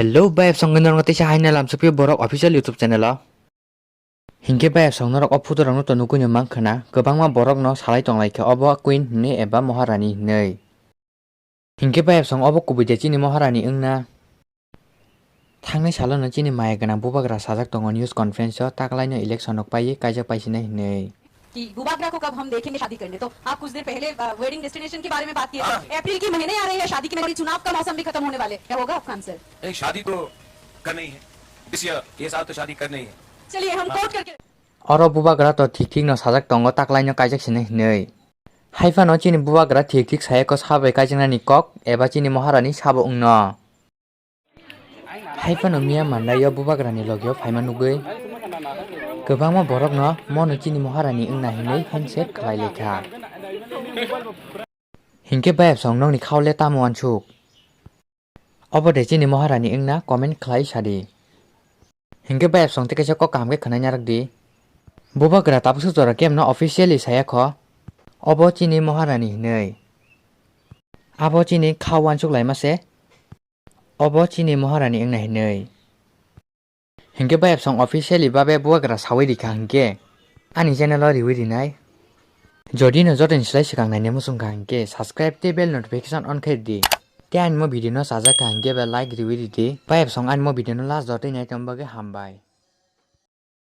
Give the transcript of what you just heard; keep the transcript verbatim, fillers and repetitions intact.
Hello, bayapsong norok teisa haina lamsukphi borok official YouTube channel o. Hinkhe bayapsong norok o photo rokno to nugui no mankha na, kwbangma borok no salai tonglai kha obo queen hinwi eba moharani hinwi. Hinkhe bayapsong obo kubui de chini moharani wngna. Thangnai salo no chini maya gwnang bubagra sajak tongo news conference o, taklaino election rok paiwi kaijak paisinai hinwi. कि बुबागरा को कब हम देखेंगे शादी करने। तो आप कुछ देर पहले, अ, वेडिंग डेस्टिनेशन के बारे में बात किए थे। हाँ। अप्रैल के महीने आ रहे हैं, शादी के, चुनाव का मौसम भी खत्म होने वाले, क्या होगा आपका आंसर? नहीं, शादी तो करनी है, दिस ईयर, ये साल तो शादी करनी है। चलिए, हम कोट करके Oro bubagra to thik thik no sajak tongo, taklaino kaijak sinai hinwi. Haiphano chini bubagra thik thik saya ko sabai kaijaknani kok eba chini moharani sabo wngno. Haiphano miya mandaio bubagrani logio phaima nugui kwbangma borokno mono chini moharani wngna hinwi handshake khlai laikha. Hinkhe bayapsong nokni khao le tamo wansuk? Obo de chini moharani wngna comment khlai sadi. Hinkhe bayapsong tei kaisa kok kaham khe khwnai narwk di. Bubagra tabuksa jora kemno officially saya kho. Obo chini moharani hinwi. Abo chini khao wansuk laima se. Obo chini moharani wngna hinwi. Hinkhe bayapsong officially babe bubagra sawi rikha hinkhe ani channel o riwi rinai. Jodi no jotono slai swkang naina muchungkha hinkhe subscribe tei bell notification on khe di. Tei ani mo video no chajakha hinkhe ba like riwi ridi. Bayapsong ani mo video no last jotoi nai tongma bagwi hambai.